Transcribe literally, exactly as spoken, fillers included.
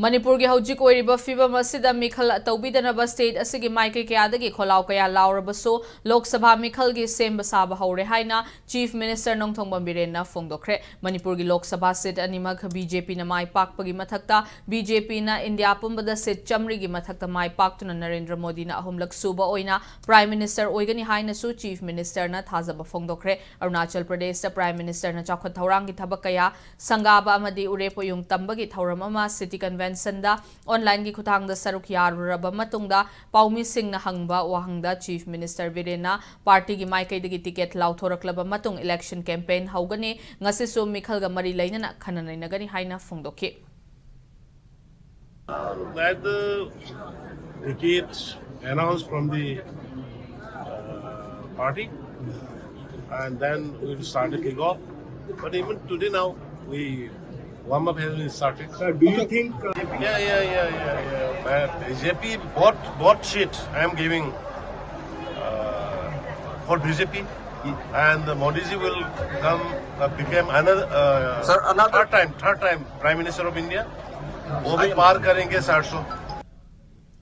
ꯃꯅꯤꯄꯨꯔꯒꯤ ꯍꯧꯖꯤꯛ ꯑꯣꯏꯔꯤꯕ ꯐꯤꯕꯝ ꯑꯁꯤꯗ ꯃꯤꯈꯜ ꯇꯧꯕꯤꯗꯅꯕ state ꯑꯁꯤꯒꯤ ꯃꯥꯏꯀꯩ ꯀꯌꯥꯗꯒꯤ ꯈꯣꯜꯂꯥꯎ ꯀꯌꯥ ꯂꯥꯎꯔꯕꯁꯨ ꯂꯣꯛ ꯁꯚꯥ ꯃꯤꯈꯜꯒꯤ ꯁꯦꯝꯕ ꯁꯥꯕ ꯍꯧꯔꯦ ꯍꯥꯏꯅ Chief Minister ꯅꯣꯡꯊꯣꯝꯕꯝ ꯕꯤꯔꯦꯟꯅ ꯐꯣꯡꯗꯣꯛꯈ꯭ꯔꯦ꯫ ꯃꯅꯤꯄꯨꯔꯒꯤ ꯂꯣꯛ ꯁꯚꯥ seat ꯑꯅꯤꯃꯛ BJPꯅ ꯃꯥꯏ ꯄꯥꯛꯄꯒꯤ ꯃꯊꯛꯇ BJPꯅ ꯏꯟꯗꯤꯌꯥ ꯄꯨꯝꯕꯗ seat ꯆꯥꯃꯔꯤꯒꯤ ꯃꯊꯛꯇ ꯃꯥꯏ ꯄꯥꯛꯇꯨꯅ ꯅꯔꯦꯟꯗ꯭ꯔ ꯃꯣꯗꯤꯅ ꯑꯍꯨꯝꯂꯛ ꯁꯨꯕ ꯑꯣꯏꯅ Prime Minister ꯑꯣꯏꯒꯅꯤ ꯍꯥꯏꯅꯁꯨ Chief Ministerꯅ ꯊꯥꯖꯕ ꯐꯣꯡꯗꯣꯛꯈ꯭ꯔꯦ꯫ ꯑꯔꯨꯅꯥꯆꯜ ꯄ꯭ꯔꯗꯦꯁꯇ Prime Ministerꯅ ꯆꯥꯎꯈꯠ ꯊꯧꯔꯥꯡꯒꯤ ꯊꯕꯛ ꯀꯌꯥ ꯁꯪꯒꯥꯕ ꯑꯃꯗꯤ ꯎꯔꯦꯞ ꯑꯣꯌꯨꯡ ꯇꯝꯕꯒꯤ ꯊꯧꯔꯝ ꯑꯃ City Conventionꯗ onlineꯒꯤ ꯈꯨꯠꯊꯥꯡꯗ ꯁꯔꯨꯛ ꯌꯥꯔꯨꯔꯕ ꯃꯇꯨꯡꯗ ꯄꯥꯎꯃꯤꯁꯤꯡꯅ ꯍꯪꯕ ꯋꯥꯍꯪꯗ Chief Minister ꯕꯤꯔꯦꯟꯅ partyꯒꯤ ꯃꯥꯏꯀꯩꯗꯒꯤ ticket ꯂꯥꯎꯊꯣꯔꯛꯂꯕ ꯃꯇꯨꯡ election campaign ꯍꯧꯒꯅꯤ, ꯉꯁꯤꯁꯨ ꯃꯤꯈꯜꯒ ꯃꯔꯤ ꯂꯩꯅꯅ ꯈꯟꯅ ꯅꯩꯅꯒꯅꯤ ꯍꯥꯏꯅ ꯐꯣꯡꯗꯣꯛꯈꯤ꯫ That the ticket announced from the uh, party, and then we will start the kick-off. But even today now, we warm-up has been started. Sir, do you think uh, Yeah, yeah, yeah, yeah, yeah. Uh, BJP bought bought seat. I am giving uh, for BJP, and the Modi ji will come uh, become another uh, Sir, another- third time, third time Prime Minister of India. वो भी पार करेंगे सात सौ.